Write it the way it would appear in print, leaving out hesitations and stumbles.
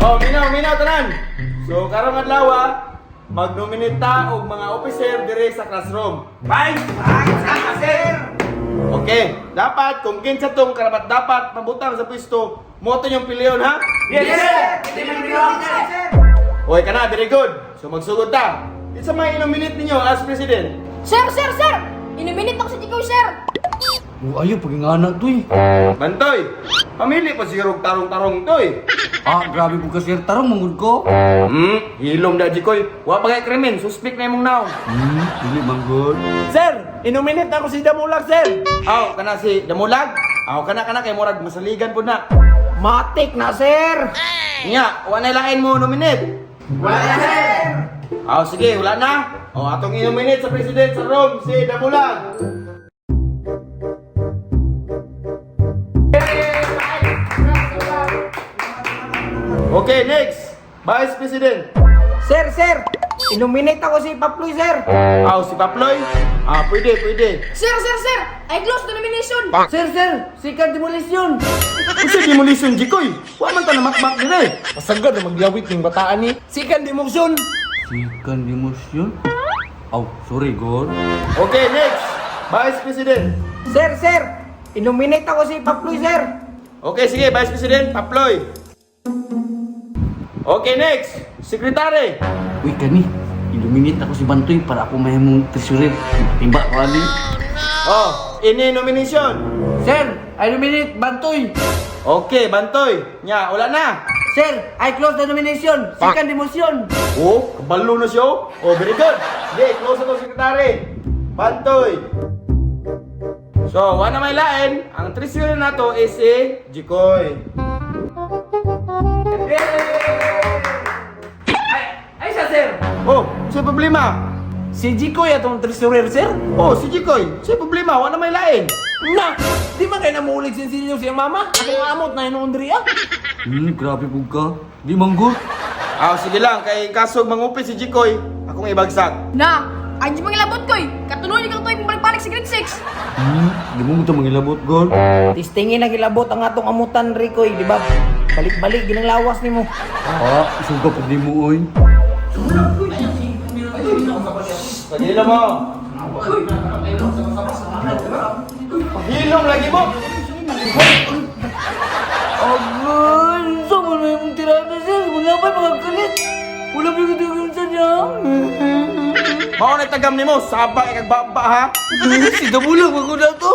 Oh, minaw, minaw tanan. So karong adlaw, mag-nominate ta og mga officer dire sa classroom. Bye! Sir! Okay, dapat kung kinsa tong karapat dapat mabutang sa pwesto, mo to yung piliyon, ha? Yes, sir! Sir! Okay ka na, very good. So magsugod ta. It's a may nominate ninyo as president. Sir, sir, sir! Inuminit ako sa Jikoy, sir! Oh, ayo pagingana to eh. Bantoy, pamili pa siguro og tarong-tarong toy. Ah, grabe po ka, sir. Tarong mangud ko. Hilom da Jikoy. Wa pa kay krimen, suspect na imong naong. Dili manggod. Sir! Inominate ako si Damulag, sir! Aw, kana si Damulag. Aw, kana kana kay murag masaligan pud na. Matik na, sir! Nya, wa na lain mo nominate. Wala na, sir! Aw, sige, wala na. O, atong i-nominate sa president sa room si Damulag. Okay, next. Vice President. Sir, sir! Inominate ako si Paploy, sir! Aw, si Paploy. Ah, pwede, pwede. Sir, sir, sir! I close the nomination! Sir, sir, second demolition. Unsa demolition, Jikoy? Wa man ta namakmak dire. Pasagad na magyawit ng bataan ni. Sikan demotion! Second demolition? Oh, sorry, God. Okay, next. Vice President. Sir, sir! Inominate ako si Paploy, sir! Okay, sige, Vice President, Paploy. Okay, next. Secretary. Uy, kani. Illuminate ako si Bantoy para ako mahimong treasurer. Timba ko ani. Oh, ini nomination. Sir, I nominate Bantoy. Okay, Bantoy. Nya, wala na. Sir, I close the nomination. Second demolition. Oh, kabalo na siya. Oh, Oh, very good. Okay, close na to, secretary. Bantoy. So, wala may lain. Ang treasurer na to is si Jikoy. Ay, siya, sir! Oh, sa problema. Si Jikoy atong treasurer, sir? Oh, si Jikoy. Sa problema, wala may lain. Na! Di man kayo namulig sinsilyo siyang mama? Atong amot na inuon diri, ah! Grabe po ka. Di manggod. Ah, sige lang, kay kasog mangupit si Jikoy, akong ibagsak. Na! Ay, di mangilabot ko eh! Katuloy kang toy balik-balik sa grade 6! Di mo mo mangilabot, God. Tistingin na gilabot ang atong amutan, Ricoy, di ba? Balik-balik, ginang lawas nimo. Ah, isuga pag di mo, oy. Pagilom mo. Pagilom lagi mo. Agay, sa mo na yung tirada, sir. Wala pa mga kalit. Wala pa yung tugon sa niya. Mao na tagam nimo, saba kay kagbaba ha. Si Damulag, wag ko na to.